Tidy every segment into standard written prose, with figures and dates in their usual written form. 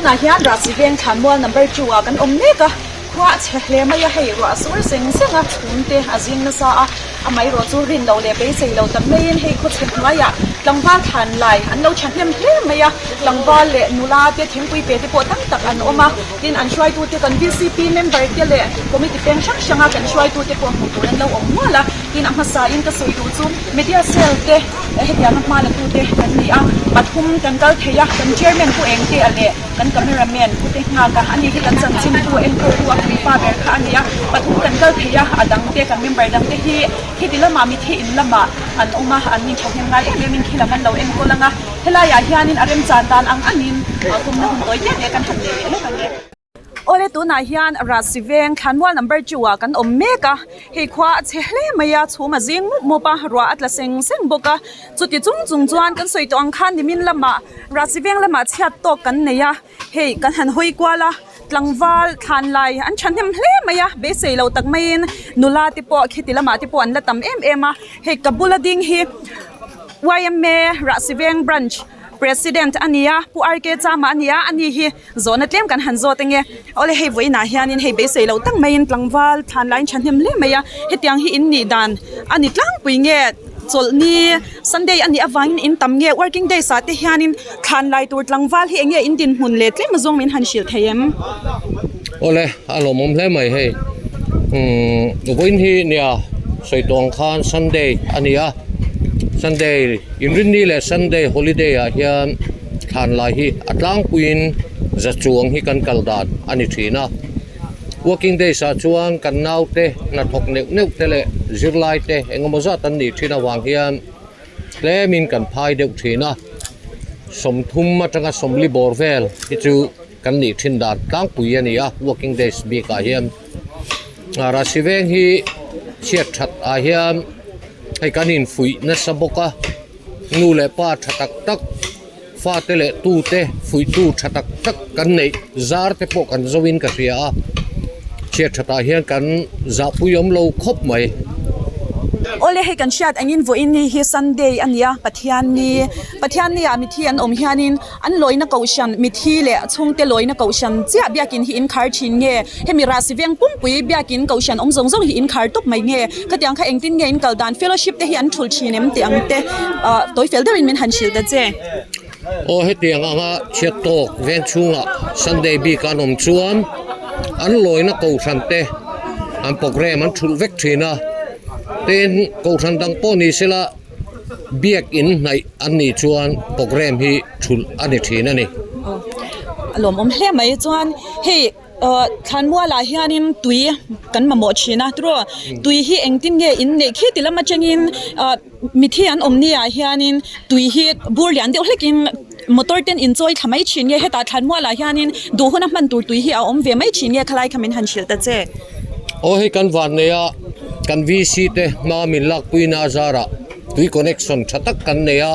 Tunah hian Rahsi veng thlanmual number 2 ah kan awm mek a, khua a chhe hle mai a, hei ruah a sur seng seng a, chhum te a zing nasa a, amaherawh chu rin loh leh beisei lo tak maiin hei khawchhe hnuaiah tlangval thlan lai an lo thahnem hle mai a, tlangval leh nula te thingpui pe te pawh tam tak an awm a, tin an hruaitute kan VCP member te leh committee peng hrang hranga kan hruaitute pawh hmuh tur an lo awm nual a, tin a hmasain ka sawi duh chu media cell te hetianga hma la tute kan ni a, pathum kan kal thei a, kan chairman Pu Engtea leh kan cameraman Pu Te Nghaka a ni hi kan chanchintu enkawltu a puipa ber kha a ni a, pathum kan kal thei a, a dangte kan member dangte hi khiti lamah mithi in lamah an awm a, an inthahnem ngai em emin khi lam an lo enkawl ang a, helaiah hianin a remchan dan ang angin kumna hun tawi tek leh kan han nei leh lawk ang e. Awle tunah hian Rahsi veng thlanmual number 2 ah kan awm mek a, hei khua a chhe hle mai a, chhum a zing mup mup a, ruah a tla seng seng bawk a, chuti chung chung chuan kan sawi tawh ang khan nimin lamah Rahsi veng lamah chhiat tawk kan nei a, hei kan han hawi kual a, tlangval thlan lai an thahnem hle mai a, beisei lo tak maiin nula te pawh khiti lamah te pawh an la tam em em a, hei ka bula ding hi yma Rahsi veng branch President a ni a, Pu RK Chama a ni a, ani hi zawhna tlem kan han zawt ange. Awle hei vawiinah hianin hei beisei loh tak maiin tlangval thlan laiin thahnem hle mai a, hetiang hi in nih dan a ni tlangpui nge chawlhni Sunday a nih avangin in tam nge working days ah te hianin thlan lai tur tlangval hi enge in dinhmun leh tlem azawng min han hrilh thei em? Awle a lawmawm hle mai hei umm vawiin hi nia sawi tawh ang khan Sunday a ni a. Sunday Inrinni leh Sunday holiday ah hian thlan lai hi a tlangpuiin za chuang hi kan kal dan a ni thin a working days ah chuan kan naute hnathawk neuh neuh te leh zirlai te engemaw zat an nih thin avang hian tlemin kan phai deuh thin a 30 atanga 40 bawr vel hi chu kan nih thin dan tlangpui a ni a working days bikah hian Rahsi veng hi chhiat that ah hian hei kan infuih nasa bawk a nu leh pa tha tak tak fate leh tute fuihtu tha tak tak kan neih zar te pawh kan zo in ka hria a chhiat that ah hian kan zahpui awm lo khawp mai. Awle hei kan hriat angin vawiin ni hi Sunday a ni a Pathianni Pathianni ah mithi an awm hianin An lawina kohhran, mithi leh chhungte lawina kohhran chiah biakin hi inkhar thin nge? Hemi Rahsi veng pumpui biakin kohhran awm zawng zawng hi inkhar tawp mai nge? Khatiang kha engtin nge in kal dan fellowship te hi an thul thin em tih ang te tawi fel deuhin min han hrilh ta che. Aw hetiang anga chhiat tawk veng chhungah Sunday bik an awm chuan an lawina kohhran te an program an thulh vek thin a, tin kohhran dang pawh ni sela, Biakinn hnaih an nih chuan program hi thulh a ni thin a ni. A lawmawm hle mai chuan hei ah thlanmualah hianin tui kan mamawh thin a tiraw tui hi engtin nge in neih khi ti lam atangin ah mithi an awm ni ah hianin tui hi bur lian deuh hlekin motor ten in chawi thla mai thin nge hetah thlanmualah hianin duh huna hman tur tui hi a awm ve mai thin nge khalai kha min han hrilh ta che. Aw hei kan van nei a kan VC te hma min lakpuina a zarah tui connection tha tak kan nei a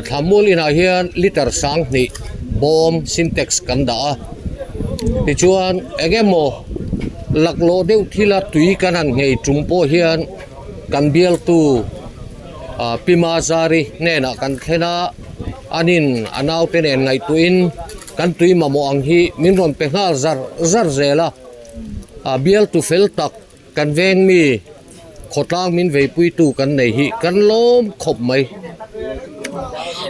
Thlanmual inah hian liter 2000 bawm sintex kan dah a tichuan eng emaw laklawh deuh thila tui kan han nghei tum pawh hian kan bialtu Pi Mazari hnenah kan thlen a anin a naute nen ngaihtuahin kan tui mamawh ang hi min rawn pe nghal zar zar zel a a bialtu fel tak kan veng mi khawtlang min veipuitu kan nei hi kan lawm khawp mai.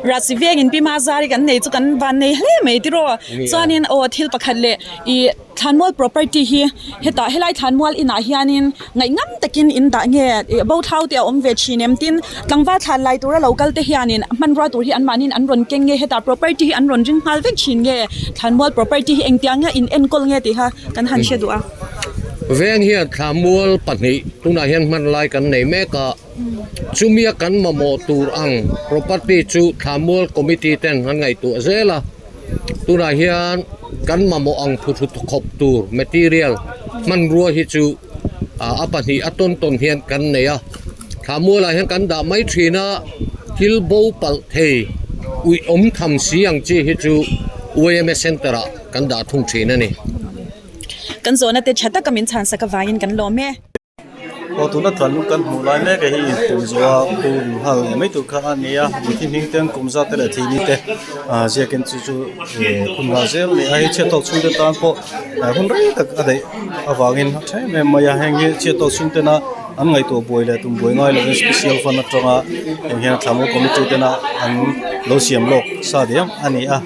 Rahsi vengin Pi Mazari kan nei chu kan van nei hle mai tiraw chuanin aw thil pakhat leh ih Thlanmual property hi hetah helai thlanmual inah hianin ngaihngam takin in dah nge ih bo thau te a awm ve thin em tin tlangval thlan lai tura lo kal te hianin hmanrua tur hi anmahniin an rawn keng nge hetah property hi an rawn ring nghal vek thin nge thlanmual property hi engtiang nge in enkawl nge tih kha kan han hre duh a. Veng hian thlanmual pahnih tunah hian hman lai kan nei mek a, chumia kan mamawh tur ang property chu thlanmual committee ten an ngaihtuah zel a. Tunah hian kan mamawh ang phuthut khawp tur material hmanrua hi chu a pahnih a tawn tawn hian kan nei a thla mualah hian kan dah mai thin a thil bo palh thei uih awm tham si ang chi hi chu yma center ah kan dah thung thin a ni. Kan zawhna te tha taka min chhansak avangin kan lawm e. Aw tuna thlan kan hmuh lai mek hi inpum zawh a phum nghal ngei mai tur kha a ni a mithi hming te an kum zat te leh thihni te ah ziakin chu chu eh hun nghah zel a ni a hei chhiat tawk chhungte tan pawh hun rei tak a daih avangin a tha em em mai a heng hi chhiat tawk chhungtena an ngaihtuah buai leh tum buai ngai lovin special fund atanga heng hian thlanmual committee tena an lo siam lawk sa diam a ni a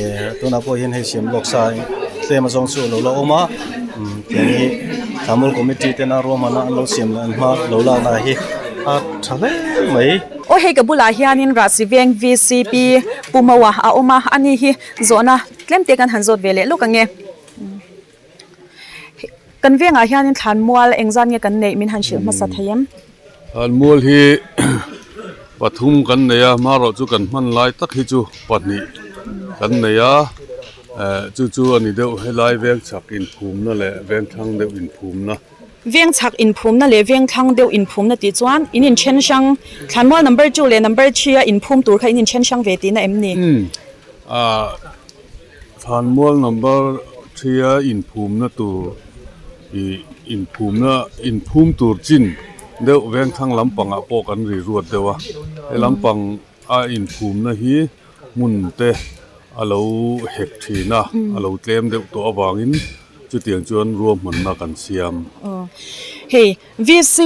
eh tunah pawh hian hei siam lawk sa tlem azawng chu a lo la awm a umm tiang hi thlanmual committee tena ruahmanna an lo siam leh an hma lo lakna hi a tha hle mai. Aw hei ka bulah hianin Rahsi Veng VCP Pu Maua a awm a, ani hi zawhna tlem te kan han zawt ve leh lawk ang e. Kan vengah hianin thlanmual engzat nge kan neih min han hrilh hmasa thei em? Thlanmual hi pathum kan nei a, hmarawh chu kan hman lai tak hi chu pahnih kan nei a, eh chu chu a ni deuh helai veng chhak inphumna leh veng thlang deuh inphumna. Veng chhak inphumna leh veng thlang deuh inphumna tih chuan in inthen hrang, thlanmual number two leh number three a inphum tur kha in inthen hrang ve tihna em ni? Umm ah. Thlanmual number three a inphumna tur ih inphumna inphum tur chin deuh vengthlang lampangah pawh kan ri ruat deuh a he lampang a inphumna hi hmun te a lo hek thin a a lo tlem deuh tawh avangin chutiang chuan ruahmanna kan siam. Hei VC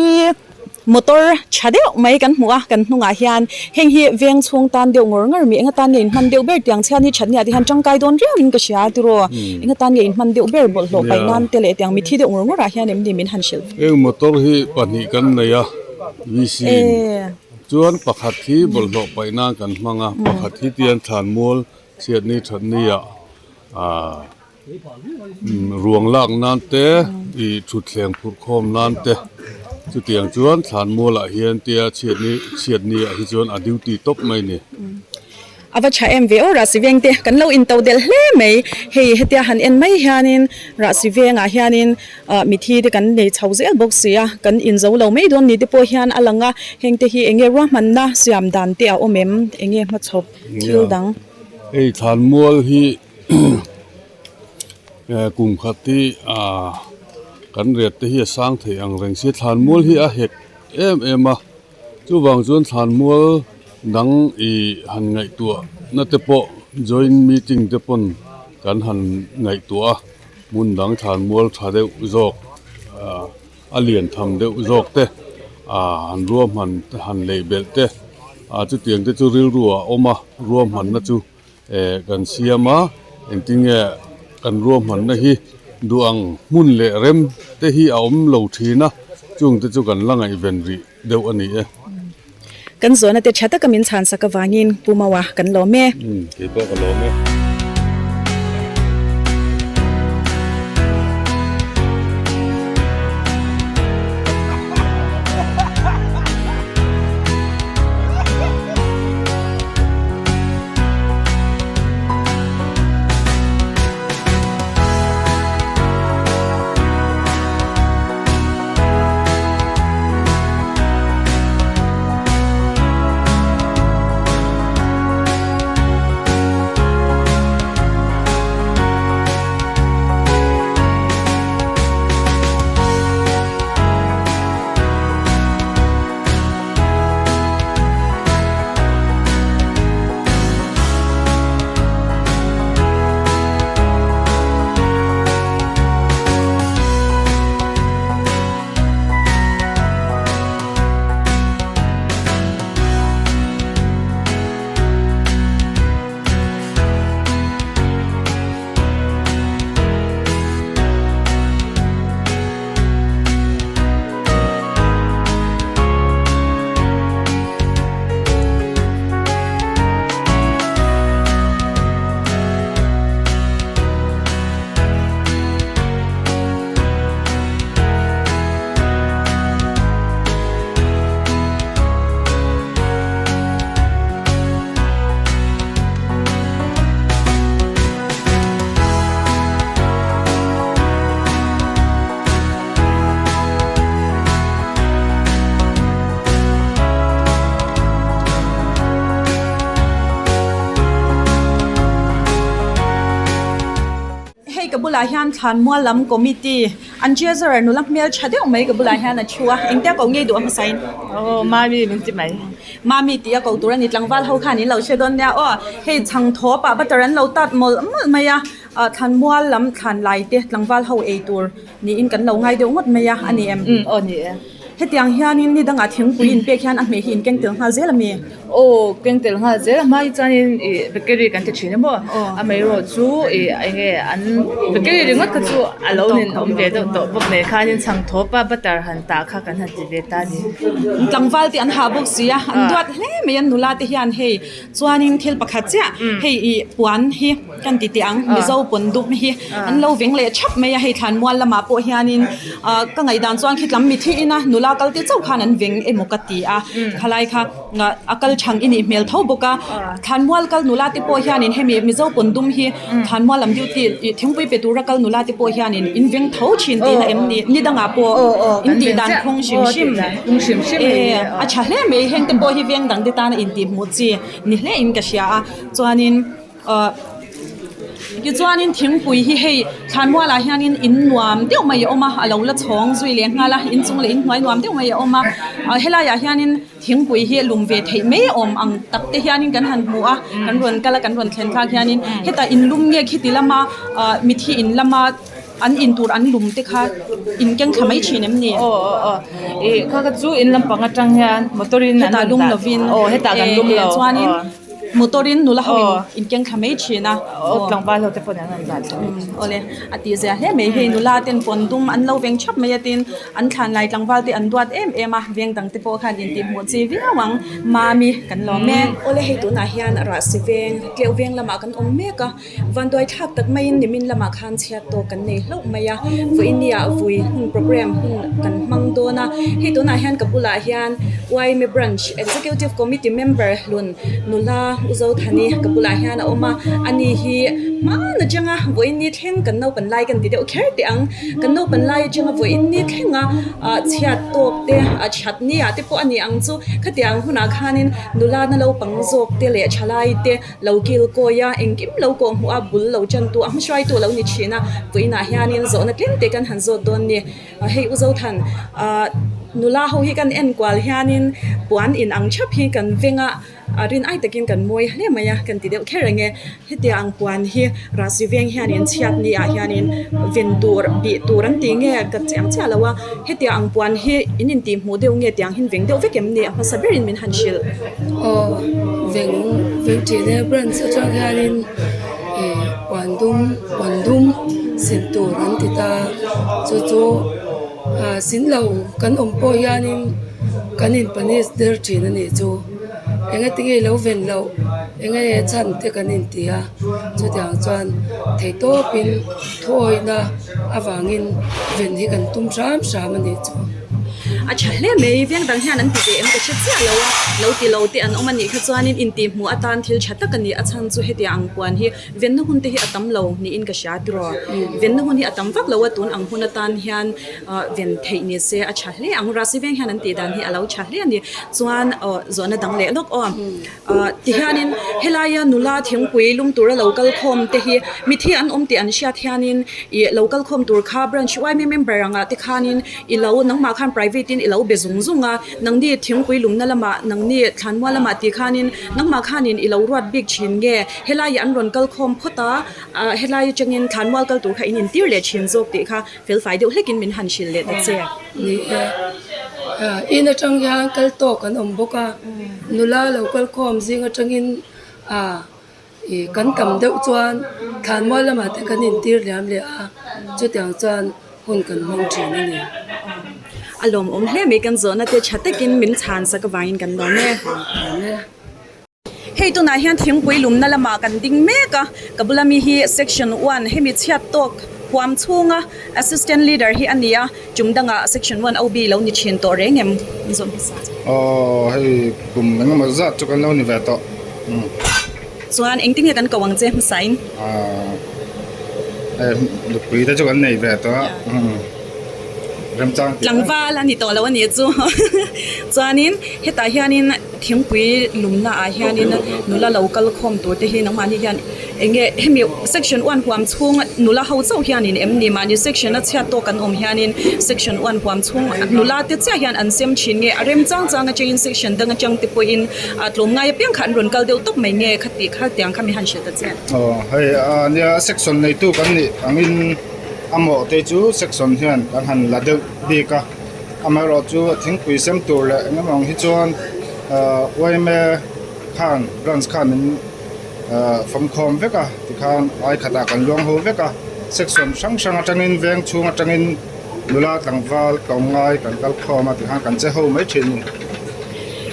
motor tha deuh mai kan hmu a kan hnungah hian heng hi veng chhung tan deuh ngawr ngawr mi enga tan nge inhman deuh ber tiang chhian hi thatni ah te hian tangkai dawn riau in ka hria tiraw enga tan nge inhman deuh ber bawlhhlawh paih nan te leh tiang mithi deuh ngawr ngawr ah hian em ni min han hrilh. Heng motor hi pahnih kan nei a VC in chuan pakhat hi bawlhhlawh paih nan kan hmang a pakhat hi tian thlanmual chhiatni thatni ah aaa. Ruang lak nan te ih thutthleng phurh khawm nan te chutiang chuan thlanmual ah hian tia chhiatni chhiatni ah hi chuan a duty tawp mai a ni. A va tha em ve aw Rahsi veng te kan lo in to delh hle mai hei hetia han en mai hianin Rahsi vengah hianin ah mithi te kan nei chho zel bawk si a kan in zo lo mai dawn ni te pawh hian a lang a heng te hi eng nge ruahmanna siam dan te a awm em eng nge hmachhawp thil dang. Hei thlanmual hi. Kum khat hi ah kan riat te hi a sang thei ang reng sia thlanmual hi a hek em em a chuvang chuan thlanmual dang ih han ngaihtuah na te pawh joint meeting te pawn kan han ngaihtuah a hmun dang thlanmual tha deuh zawk ah a lian tham deuh zawk te ah han ruahman han lei belh te ah chutiang te chu rilru ah a awm a ruahmanna chu. Eh kan siam a engtin nge kan ruahmanna hi duh ang hmun leh rem te hi a awm lo thin a chung te chu kan la ngaihven rih deuh a ni e. Kan zawhna te tha taka min chhan sak avangin Pu Maua kan lawm e. Umm kei pawh ka lawm e. bulah hian thlanmual lam committee an treasurer nula hmel tha deuh mai ka bulah hian a thu a engtia ko ngei duh a hmasain Aw mami min ti mai. Mami tih a ko tur a ni tlangval ho khan in lo hre dawn nia aw hei chhang thawp ah butter an lo tat mawlh mawlh mai a ah thlanmual lam thlan lai te tlangval ho ei tur niin kan lo ngai deuh ngawt mai a a ni em? Umm aw ni e. Hetiang hianin ni dangah thingpui inpek hian a hmeh hi in keng tel nghal zel a mi? Aw keng tel nghal zel a hma hi chuanin ih bakery kan ti thin emaw amaherawh chu ih eng nge an bakery ringawt kha chu a lo nin awm ve deuh tawh bawk nen khanin chhang thawpa butter han tah kha kan han ti ve ta a ni. Tlangval te an hah bawk si a an duat hle mai a nula te hian hei chuanin thil pakhat chiah hei ih puan hi kan ti teh ang Mizo pawn dup hi an lo veng leh thap mai a hei thlanmual lamah pawh hianin ah ka ngaihdan chuan khitlam mithi ina nula kal te chauh khan an veng emaw ka ti a khalai kha a kal chhang i nih hmel tho bawk a thlanmual kal nula te pawh hianin hemi Mizo pawn dum hi thlanmual lam duty ih thingpui pe tura kal nula te pawh hianin in veng tho thin tihna em ni ni dangah pawh in tih dan phung hrim hrim e a tha hle mai heng te pawh hi veng dang te tana intihhmuh chi ni hle in ka hria a chuanin. Ahh tichuanin thingpui hi hei thlanmualah hianin in nuam deuh mai a awm a a lo la chhawng zui leh nghal a inchung leh inhnuai nuam deuh mai a awm a ah helaiah hianin thingpui hi a lum ve theih mai awm ang tak te hianin kan han hmu a kan rawn kal a kan rawn thlen thlak hianin hetah in lum nge khiti lama ah mithi in lama an in tur an lum te kha in keng thla mai thin em ni? Aw aw aw ih kha kha chu in lampang atang hian motor in an hetah lum lovin aw hetah kan lum lo chuanin motor in nula ho in in keng thla mai thin a aw tlangval ho te pawh an rawn dah thla mai thin awle a tih zia hle mai hei nula ten pawn dum an lo veng thap mai a tin an thlan lai tlangval te an duat em em a veng dang te pawh khan intihhmuh chi viau ang mami kan lawm e awle hei tunah hian rahsi veng tleuh veng lamah kan awm mek a. Vanduai thlak tak maiin nimin lamah khan chhiat tawk kan nei hlauh mai a, vawinia vui hun programme hun kan hmang dawn a, hei tunah hian ka bulah hian YMA Branch Executive Committee member hlun nula U Zothani ka bulah hian a awm a, ani hi hman atanga vawiin ni thleng kan naupan lai kan ti deuh kher teh ang, kan naupan lai atanga vawiin ni thlenga ah chhiat tawk te a that ni ah te pawh a ni ang chu khatiang hunah khanin nula na naupang zawk te leh thalai te Lo kil kawi a, engkim lo kawh hmuh a, bul lo tan tu a, hmahruaitu a lo ni thin a, vawiinah hianin zawhna tlem te kan han zawt dawn ni. Hei U Zothan, ah nula ho hi kan enkual hianin puan in ang thap hi kan veng a, a rin ai takin kan mawi hle mai a, kan ti deuh kher ang e. Hetia ang puan hi Rasi veng hianin chhiat ni ah hianin ven tur, bih tur an ti nge ka chiang chiah lo a, hetia ang puan hi in intihhmuh deuh nge tiang hin veng deuh vek em ni a hmasa berin min han hrilh. Aw veng veng thin e branch atang hianin ih puan dum puan dum sin tur an ti ta chu chu ah sin lo kan awm pawh hianin kan in punish der thin a nih chu eng ati nge lo ven loh eng nge chhan te kan inti a chutiang chuan theihtawpin thuawihna avangin ven hi kan tum hram hram a nih chu. A tha hle mai, veng dang hian an ti ve em ka hre chiah lo a, lo ti lo te an awm a nih kha chuanin intihhmuh atan thil tha tak a ni, a chhan chu hetiang ang puan hi venna hun te hi a tam lo niin ka hria tiraw, venna hun hi a tam vak lo a tun ang hun atan hian ven theih ni se a tha hle ang, Rasi veng hian an tih dan hi a lo tha hle a ni, chuan aw zawhna dang leh lawk aw. Ahh tihianin helaia nula thingpui lum tura lo kal khawm te hi mithi an awm tih an hriat hianin ih lo kal khawm tur kha branch yma member angah te khanin i lo nangmah khan private in i lo be zung zung a nangni thingpui lumna lamah nangni thlanmual lamah tih khanin nangmah khanin i lo ruat bik thin nge helaiah an rawn kal khawm phawt a ah helai atangin thlanmual kal tur kha in intir leh thin zawk tih kha fel fai deuh hlekin min han hrilh leh ta che. Ni e, in atang hian kal tawk an awm bawk a, nula lo kal khawm zing atangin ah ih kan tam deuh chuan thlanmual lamah te kan intir liam leh a, chutiang chuan hun kan hmang thin a ni. A lawmawm hle mai kan zawhna te tha takin min chhan sak avangin kan lawm e. Hei tunah hian thingpui lumna lamah kan ding mek a, ka bula mi hi section one hemi chhiat tawk huam chhunga assistant leader hi a ni a, tum dangah section one OB lo ni thin tawh reng em an zawm hmasa chu. Aw hei kum engemaw zat chu kan lo ni ve tawh. Chuan engtin nge kan ko ang che hmasa in? Aaa hei nupui te chu kan nei ve tawh a. Remchang tih. Tlangval a ni tawh lo a nih chu. Chuanin hetah hianin thingpui lumna ah hianin nula lo kal khawm tur te hi nangmahni hian eng nge hemi section one huam chhung nula ho chauh hianin em ni mahni section a chhiat tawk an awm hianin section one huam chhung nula te chiah hian an sem thin nge a remchang chang atangin section dang atang te pawhin ah tlawmngai apiang kha an rawn kal deuh tawp mai nge khati kha tiang kha mi han hrilh ta che. Aw hei a nia section neitu kan nih angin. A mawh te chu section hian kan han la deuh bik a amaherawh chu a thingpui sem tur leh eng emaw ang hi chuan ahh yma khan branch khan min ahh fawmkhawm vek a tikhan ai khatah kan luang ho vek a section hrang hrang atangin veng chhung atangin nula tlangval tlawm ngai kan kal khawm a tikhan kan che ho mai thin a ni.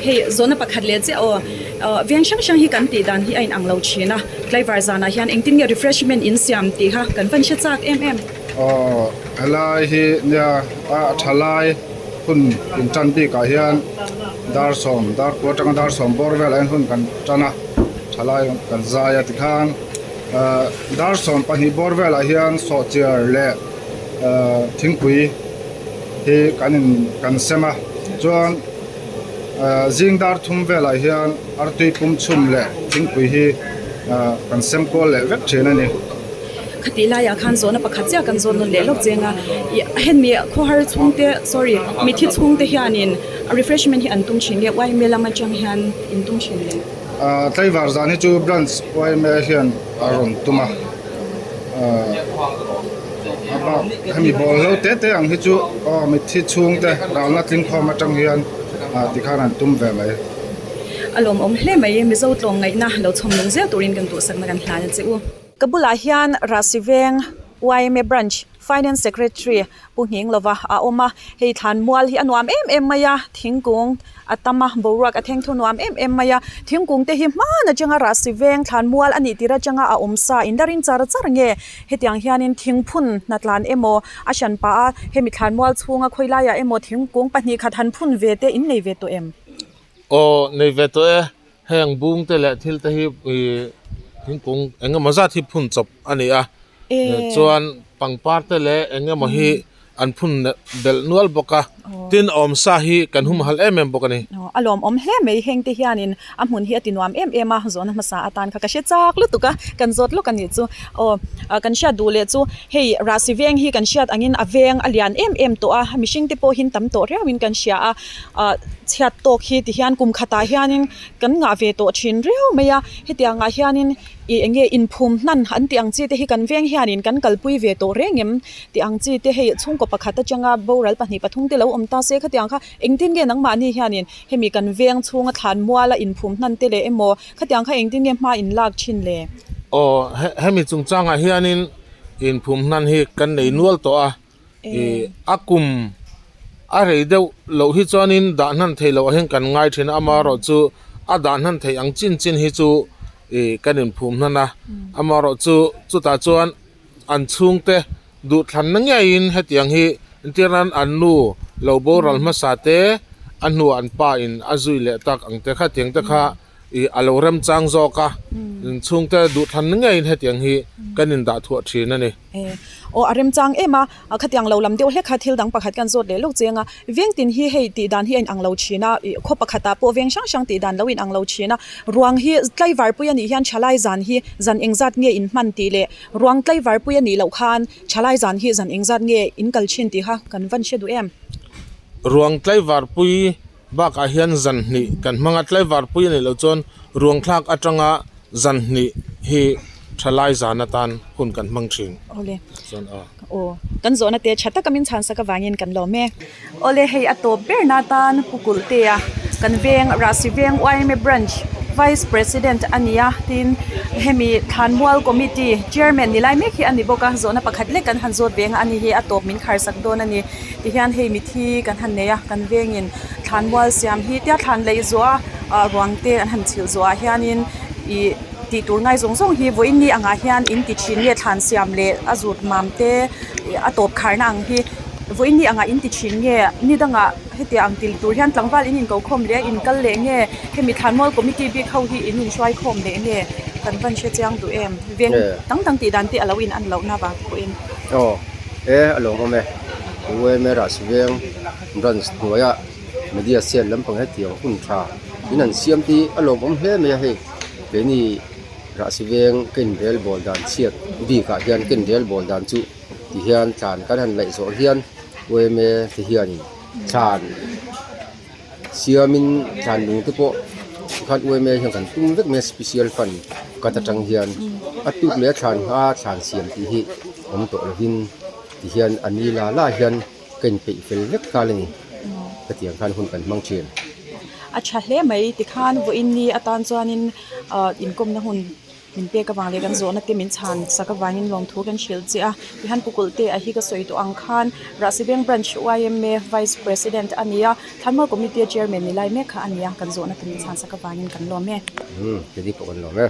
Hei zawhna pakhat leh chiah aw ahh veng hrang hrang hi kan tih dan hi a inang lo thin a. Tlaivar zanah hian engtin nge refreshment in siam tih kha kan van hre chak em em. Aw helai hi nia a thalai hun in tan bikah hian dar sawm dar kua atanga dar sawm bawr velah hian hun kan tan a thalai kan zai a tikhan ah dar 12 bawr velah hian sawhchiar leh ah thingpui hi kan in kan sem a chuan ah zing dar thum velah hian. Artui pum chhum leh thingpui hi kan sem kual leh vek thin a ni. Khatih laiah khan zawhna pakhat chiah kan zawn nawn leh lawk cheng a, hemi khawhar chhungte sorry mithi chhungte hianin refreshment hi an tum thin nge yma lam atang hian in tum thin le? Tlaivar zan hi chu branch yma hian a rawn tum a, a bak hemi ball hlo te te ang hi chu mithi chhungte ralna tlingkhawm atang hian tikhan an tum ve mai. A lawmawm hle mai, Mizo tlawmngaihna lo chhawm nung zel turin kan duhsakna kan hlan a che u. Ka bulah hian Rasiveng yma Branch Finance Secretary Pu Nghing Lova a awm a, hei thlan mual hi a nuam em em mai a, thingkung a tam a, boruak a theng thu nuam em em mai a, thingkung te hi hman atanga Rasiveng thlan mual a nih tir atanga a awm sa in la ring char char nge hetiang hianin thingphun hnatlan emaw a hran pah a, hemi thlan mual chhunga khawilaiah emaw thingkung pahnih khat han phun ve te in nei ve tawh em? Aw nei ve tawh e, heng bung te leh thil te hi ih thingkung eng emaw zat hi phun chawp a ni a, chuan pangpar te leh eng emaw hi an phun belh nual bawk a, tin awmsa hi kan humhalh em em bawk a ni. A lawmawm hle mai heng te hianin a hmun hi a ti nuam em em a, zawhna hmasa atan kha ka hre chak lutuk a, kan zawt lawk a nih chu. Aw kan hriat duh leh chu hei Rahsi veng hi kan hriat angin a veng a lian em em tawh a, mihring te pawh hin tam tawh riauin kan hria a. ah chhiat tawk hi ti hian kum khatah hianin kan ngah ve tawh thin riau mai a hetiangah hianin ih eng nge inphum hnan an tih ang chi te hi kan veng hianin kan kalpui ve tawh reng em tih ang chi te hei chhungkaw pakhat atanga boral pahnih pathum te lo awm ta se khatiang kha engtin nge nangmahni hianin hemi kan veng chhunga thlan muala inphum hnan te leh emaw khatiang kha engtin nge hma in lak thin le. Aw hemi chungchangah hianin inphum hnan hi kan nei nual tawh a. Ih a kum a rei deuh loh hi chuanin dah hnan theih loh ah hian kan ngai thin a amaherawhchu a dah hnan theih ang chin chin hi chu ih kan inphum hnan a amaherawhchu chutah chuan an chhungte duhthlanna ngeiin hetiang hi entir nan an nu lo boral hmasa te a hnuah an pa in a zui leh tak ang te kha tiang te kha. Ih a lo remchang zawk a, inchhungte duhthlan ngeiin hetiang hi kan indah thuah thin a ni. Aw a remchang em a, khatiang lo lam deuh hlek kha thil dang pakhat kan zawt leh lawk cheng a, veng tin hi hei tih dan hi a inang lo thin a, ih khaw pakhatah pawh veng hrang hrang tih dan lo inang lo thin a, ruang hi tlaivarpui a nih hian thalai zan hi zan engzat nge inhman tih leh ruang tlaivarpui a nih loh khan thalai zan hi zan engzat nge in kal thin tih kha kan van hre duh em. Ruang tlaivarpui Bakah hian zan hnih kan hmang a, tlaivar pui a nih loh chuan ruang thlak atanga zan hnih hi thalai zan atan hun kan hmang thin. Awle. Chuan aw. Aw, kan zawhna te tha taka min chhan sak avangin kan lawm e. Awle, hei a tawp ber na tan Pu Kulhtea kan veng Rahsi Veng yma Branch Vice President a ni a, tin hemi Thlanmual Committee Chairman ni lai mek hi a ni bawk a, zawhna pakhat lek kan han zawt ve ang a ni hi a tawp min khar sak dawn a ni. Tihian hei mithi kan han nei a, kan vengin thlanmual siam hi tia thlan lei zuah ah ruang te an han chhilh zuah ah hianin ih tih tur ngai zawng zawng hi vawiin ni angah hian in ti thin nge thlan siam leh a zut mam te ih a tawp kharna ang hi vawiin ni angah in ti thin nge ni dangah hetiang ang til tur hian tlangval in inko khawm leh a in kal leh nge hemi thlanmual committee bik ho hi in inhruai khawm leh nge kan van hre chiang duh em veng dang dang tih dan te a lo in an lohna vang pawhin. Aw e a lawmawm e. UMA Rahsiveng branch hnuaia media cell lampang hetiang hun tha in an siam te hi a lawmawm hle mai a hei keini Rahsiveng ka inrel bawl dan chhiat bikah hian ka inrel bawl dan chu ti hian thlan kan han laih zawh hian UMA te hianin thlan Siamin thlan lung te pawh tikhan UMA hian kan tum vek mai a special fund cut atang hian a tuk leh a thlan hma thlan siam tih hi awm tawh lovin tihian a ni la la hian ka inpeih fel vek nghal a ni hetiang khan hun kan hmang thin. A tha hle mai tikhan vawiin ni atan chuanin ah inkawmna hun Min pek avang leh kan zawhna te min chhan sak avangin lawmthu kan hrilh che a, tihian Pukulh te a hi ka sawi tawh ang khan Rahsibeng Branch yma Vice President a ni a, Thlanmual Committee a Chairman ni lai mek kha a ni a, kan zawhna te min chhan sak avangin kan lawm e. Umm, keini pawh kan lawm e.